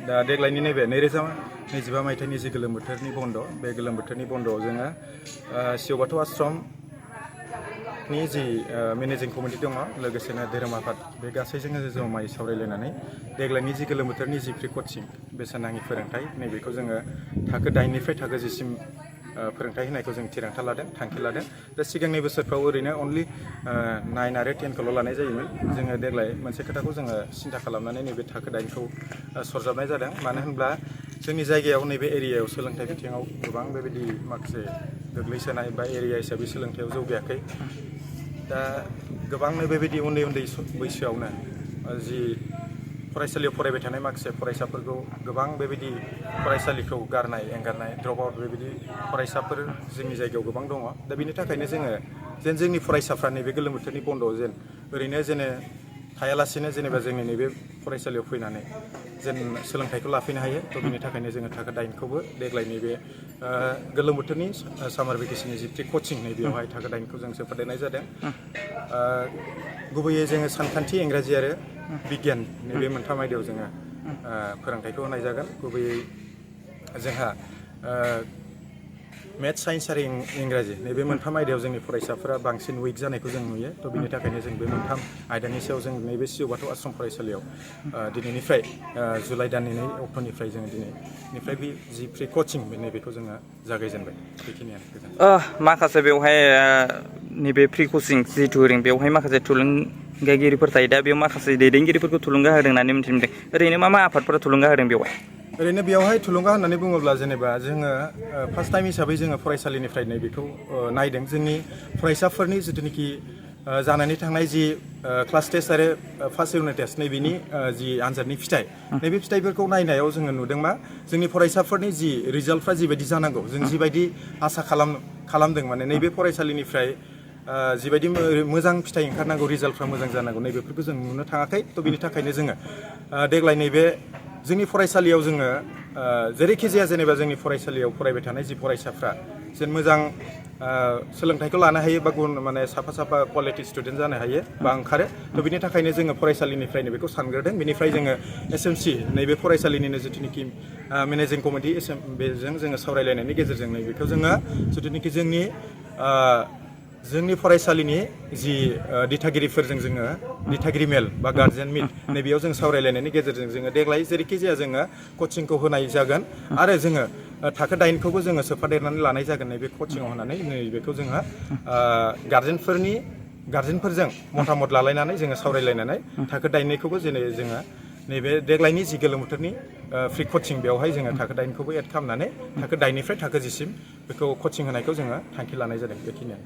दा देग्लायनि नैबे 2025 मायथाइनि जि गोलोम बोथोरनि बन्द बे गोलोम बोथोरनि बन्दआव जोङो सिउ बाथौ आश्रमनि जि मेनेजिं कमिटि दङ लोगोसेनो धोरोम आफाद बे गासैजों जमायै सावरायलायनानै देग्लायनि जि गोलोम बोथोरनि जि फ्रि कचिं बेसेन नाङि फोरोंथाइ नैबेखौ जोङो थाखो 8निफ्राय थाखो 10 सिम फोरोंथाइ होनायखौ जों थिरांथा लादों थांखि लादों दा सिगांनि बोसोरफ्राव ओरैनो अनलि 9 आरो 10खौल' लानाय जायोमोन जोङो देग्लाय मोनसे खोथाखौ जोङो सिन्था खालामनानै नैबे थाखो 8खौ सरजाबनाय जादों मानो होनब्ला जोंनि जायगायाव नैबे एरियायाव सोलोंथाइ बिथिङाव गोबां बेबायदि माखासे गोग्लैसोनाय बा एरिया हिसाबै सोलोंथायाव जौगायाखै दा गोबांनो बेबायदि उन्दै बैसोआवनो जि फरायसालियाव फरायबाय थानाय माखासे फरायसाफोरखौ गोबां बेबायदि फरायसालिखौ गारनाय एंगारनाय ड्रप आउट बेबायदि फरायसाफोर जोंनि जायगायाव गोबां दङ दा बेनि थाखायनो जोङो जेन जोंनि फरायसाफ्रा नैबे गोलोम बोथोरनि बन्द'आव जेन ओरैनो थायालासेनो जेनेबा जोंनि नैबे फरायसालियाव फैनानै जेन सोलोंथाइखौ लाफैनो हायो थ' बिनि थाखायनो जोङो थाखो 8खौबो देग्लाय नैबे गोलोम बोथोरनि सामार भेकेसननि जि फ्रि कचिं नैबेयावहाय थाखो 8खौ जों सोफादेरनाय जादों गुबैयै जोङो सानखान्थि इंराजि आरो बिगियान नैबे मोनथाम आयदायाव जोङो फोरोंथाइखौ होनाय जागोन गुबैयै जोंहा मेथ्स साइन्स आरो इंराजि नैबे मोनथाम आयदायाव जोंनि फरायसाफोरा बांसिन उइक जानायखौ जों नुयो थ' बिनि थाखायनो जों बे मोनथाम आयदानि सायाव जों नैबे सिउ बाथौ आश्रम फरायसालियाव दिनैनिफ्राय जुलाइ दाननि 2 अक्ट'निफ्राय जोङो दिनैनिफ्राय बे जि फ्रि कचिं नैबेखौ जोङो जागायजेनबाय बेखिनियानो माखासे बेवहाय नैबे फ्रि कचिं जिथु ओरैनो बेवहाय माखासे थुलुंगागिरिफोर थायो दा बेयाव माखासे दैदेनगिरिफोरखौ थुलुंगा होदों होननानै मिथिनो मोनदों ओरैनो मा आफादफोरा थुलुंगा होदों बेवहाय ओरैनो बेयावहाय थुलुंगा होननानै बुङोब्ला जेनेबा जोङो फार्स्ट टाइम हिसाबै जोङो फरायसालिनिफ्राय नैबेखौ नायदों जोंनि फरायसाफोरनि जिथुनिखि जानानै थांनाय जि क्लास टेस्ट आरो फार्स्ट इउनिट टेस्ट नैबेनि जि आनजादनि फिथाइ नैबे फिथाइफोरखौ नायनायाव जोङो नुदों मा जोंनि फरायसाफोरनि जि रिजाल्टफ्रा जिबायदि जानांगौ जों जिबायदि आसा खालामदों माने नैबे फरायसालिनिफ्राय जिबायदि मोजां फिथाइ ओंखारनांगौ रिजाल्टफ्रा मोजां जानांगौ नैबेफोरखौ जों नुनो थाङाखै थ' बिनि थाखायनो जोङो देग्लाय नैबे जोंनि फरायसालियाव जोङो जेरैखि जाया जेनेबा जोंनि फरायसालियाव फरायबाय थानाय जि फरायसाफ्रा जेन मोजां सोलोंथाइखौ लानो हायो बा गुबुन माने साफा क्वालिटि स्टुडेन्ट जानो हायो बा ओंखारो थ' बिनि थाखायनो जोङो फरायसालिनिफ्रायनो बेखौ सानग्रोदों बेनिफ्राय जोङो SMC नैबे फरायसालिनिनो जिथुनिखि मेनेजिं कमिटि बेजों जोङो सावरायलायनायनि गेजेरजों नैबेखौ जोङो जिथुनिखि जोंनि फरायसालिनि जि दिथागिरिफोरजों जोङो दिथागिरि मेल बा गार्जेन मिट नैबेयाव जों सावरायलायनायनि गेजेरजों जोङो देग्लाय जेरैखि जाया जोङो कचिंखौ होनाय जागोन आरो जोङो थाखो 8खौबो जोङो सोफादेरनानै लानाय जागोन नैबे कचिंआव होनानै नैबेखौ जोङो गार्जेनफोरजों मतामत लालायनानै जोङो सावरायलायनानै थाखो 8खौबो जोङो नैबे देग्लायनि जि गोलोम बोथोरनि फ्रि कचिं बेवहाय जोङो थाखो 8खौबो एड खालामनानै थाखो 8निफ्राय थाखो 10 सिम बेखौ कचिं होनायखौ जोङो थांखि लानाय जादों बेखिनियानो